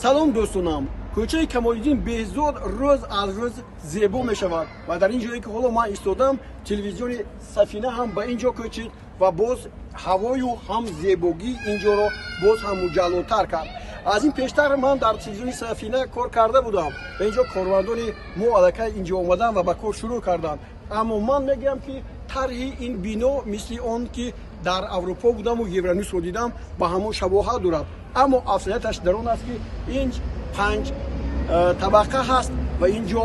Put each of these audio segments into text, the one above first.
Салом, дӯстонам. Кӯчаи Камолиддин Беҳзод рӯз аз рӯз зебо мешавад ва дар ин ҷое, ки ҳоло ман истодам, телевизиони Сафина ҳам ба ин ҷо кӯчид ва боз ҳавою ҳам зебогии ин ҷоро боз ҳам муҷаллотар кард. Аз ин пештар ман дар телевизиони Сафина кор карда будам ва ин ҷо кормандони мо аллакай ин ҷо омаданд ва ба кор шурӯъ карданд. Аммо ман мегӯям, ки тарҳи ин бино мисли он ки дар Аврупо будаму Евронюсро дидам, ба ҳамон шабоҳат дорад. Аммо афзалияташ дар он аст, ки ин панҷ табақа ҳаст ва ин ҷо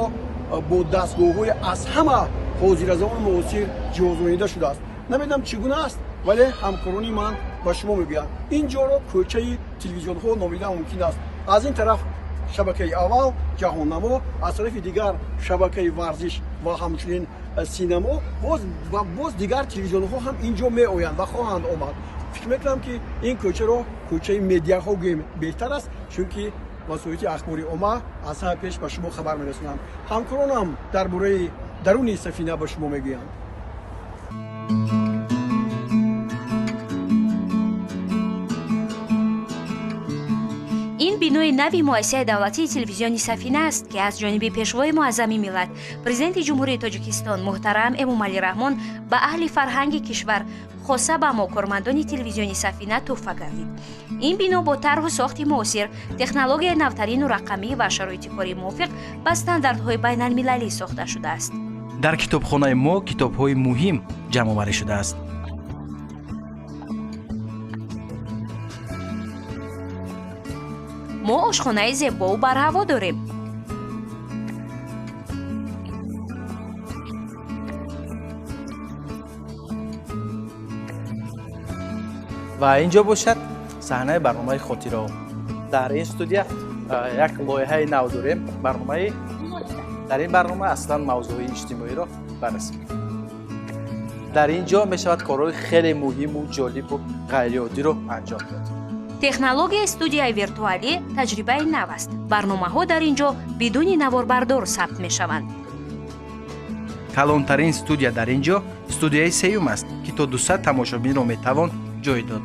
бо дастгоҳҳои аз ҳама ҳозиразамони муосир ҷиҳозонида шудааст. Намедонам, чӣ гуна аст, вале ҳамкорони ман ба шумо мегӯянд. Ин ҷоро кӯчаи телевизионҳо номида мумкин аст. Аз ин тараф шабакаи аввал, Ҷаҳоннамо, аз тарафи дигар шабакаи варзиш ва ҳамчунин синамо, боз ва боз дигар телевизионҳо ҳам ин ҷо меоянд ва хоҳанд омад. Фикр мекунам, ки ин кӯчаро кӯчаи медиаҳо гӯем беҳтар аст, чунки васоити ахбори омма аз ҳама пеш ба шумо хабар мерасонанд. Ҳамкоронам дар бораи даруни Сафина ба шумо мегӯянд. Ин бинои нави муассисаи давлатии телевизиони Сафина аст, ки аз ҷониби Пешвои Муаззами миллат, Президенти Ҷумҳурии Тоҷикистон муҳтарам Эмомалӣ Раҳмон ба аҳли фарҳанги кишвар, хоса ба мо, кормандони телевизиони Сафина, тӯҳфа гардид. Ин бино бо тарҳу сохти муосир, технологияи навтарину рақамӣ ва шароити кори мувофиқ ба стандартҳои байналмилалӣ сохта шудааст. Дар китобхонаи мо китобҳои муҳим ҷамъоварӣ шудааст. Мо ошхонаи зебову барҳаво дорем. Ва ин ҷо бошад саҳнаи барномаи хотираҳо. Дар ин студия як лоиҳаи нав дорем, барномаи. Дар ин барнома аслан мавзӯъҳои иҷтимоиро баррасӣ мекунем. Дар ин ҷо мешавад корҳои хеле муҳиму ҷолибу ғайриоддиро анҷом дод. Технологияи студияи виртуалӣ таҷрибаи нав аст. Барномаҳо дар ин ҷо бидуни наворбардор сабт мешаванд. Калонтарин студия дар ин ҷо студияи сеюм аст, ки то 200 тамошобинро метавон ҷой дод.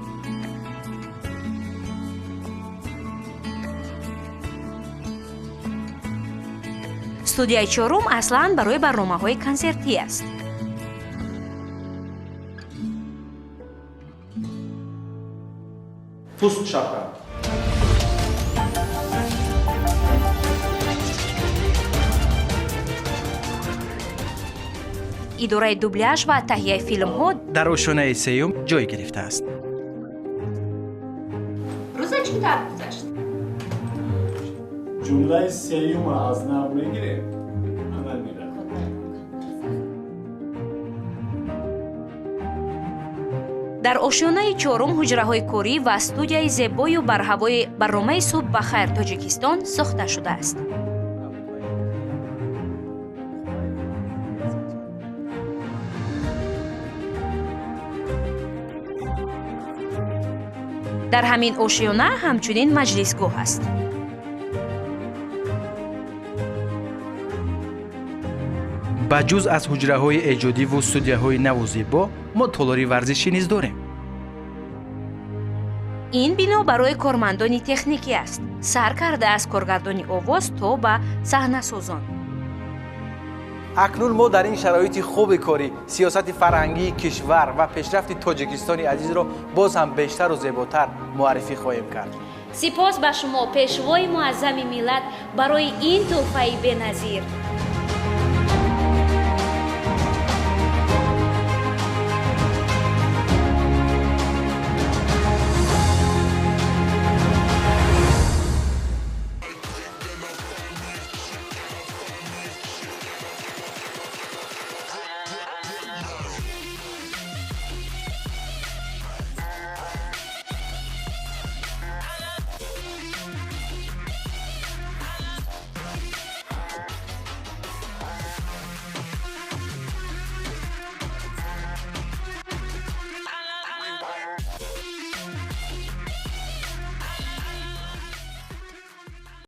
Студияи чорум аслан барои барномаҳои консертӣ аст. Пуст шапка. Идораи дубляж ва таҳияи филмҳо дар ошёнаи сеюм ҷой гирифтааст. Рӯза чӣ тавр гузашт? Ҷумлаи сеюмро аз нав мегирем, амал меравад. Дар ошёнаи чорум ҳуҷраҳои корӣ ва студияи зебою барҳавои барномаи «Субҳ ба хайр, Тоҷикистон» сохта шудааст. Дар ҳамин ошёна ҳамчунин маҷлисгоҳ аст. Ба ҷуз аз ҳуҷраҳои эҷодиву студияҳои наву зебо, мо толори варзишӣ низ дорем. Ин бино барои кормандони техникӣ аст, сар карда аз коргардони овоз то ба саҳнасозон. Акнун мо дар ин шароити хуби корӣ сиёсати фарҳангии кишвар ва пешрафти Тоҷикистони азизро боз ҳам бештару зеботар муаррифӣ хоҳем кард. Сипос ба шумо, Пешвои Муаззами миллат, барои ин тӯҳфаи беназир.